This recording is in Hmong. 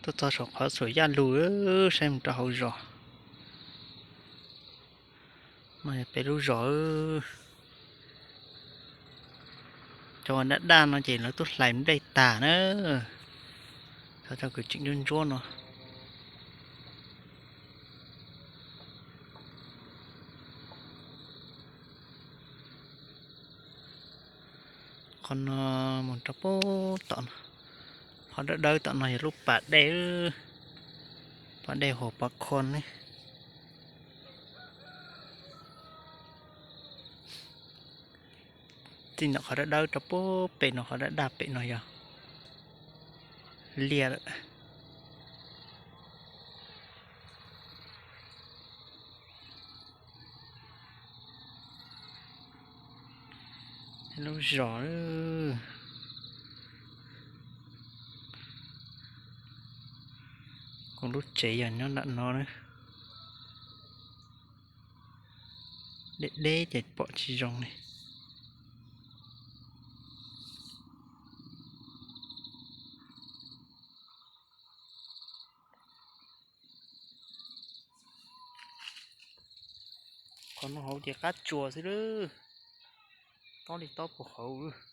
Tuaj txog saum qhov xuam yaj lug, saib mus rau hauv zos. No yog peb lub zos. Cov uas daj daj no ces lawv twb hlais nplej tag na. Txhob tso kwv tseem ntsuab ntsuab no. Qhov no mus rau pem tom no, qhov dawb dawb tom no yog lub pas dej, pas dej Huas Pov Khon ne. Txij ntawm qhov dawb dawb rau pem no, qhov daj daj pem no yog liaj lawm. Lub zos, kuv lub tsev yog nyob nram no na. Deb deb ces pom tsis zoo li. Qhov no hauv ces qab tsuas xwb lawm, tob li tob puag hauv.